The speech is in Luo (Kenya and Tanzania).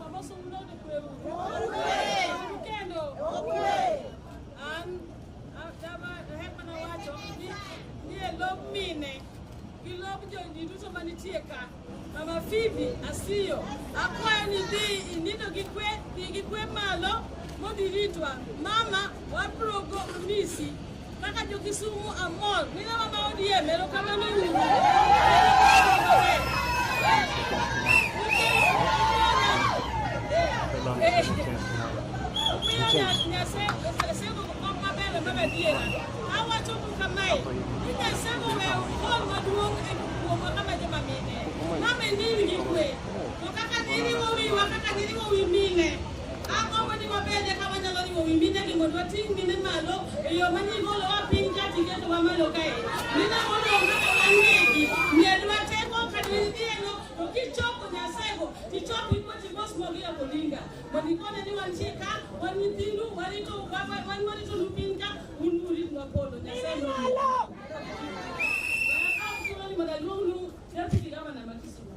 Amosou nade kweru? Uru kendo? An dama hema wacho ni e lob mine gi lob ji duto manitie ka. Mama Phoebe Asiyo, akwayo ni dhi inindo gi kwe, dhi gi kwe malo mondo iritwa. Mama, wabro go misi kaka jo Kisumu amor. Mine mama ODM, erokamano uru. Awacho kamae ni Nyasaye oweyo hol maduong' e kuomwa kama joma mine. Mama nini gi kwe. To kaka niriwo wiwa, kaka niriwo wi mine. Agombo ni wabede ka wanyalo riwo wi mine gi mondo wating' mine malo e yo manigolowa piny ka tiketowa malo kae. Mine modong' kaka wan wegi, medwa teko kata idhieno to kichopo Nyasego tichop ikwe timos mogi Odinga. Mondo ikone ni wantie ka, wan nyithindu, warito wan warito nu piny ka, un uritnwa polo. Nyasaye noyie. Akawo thuoloni mondo aluongnu Deputy Governor ma Kisumu.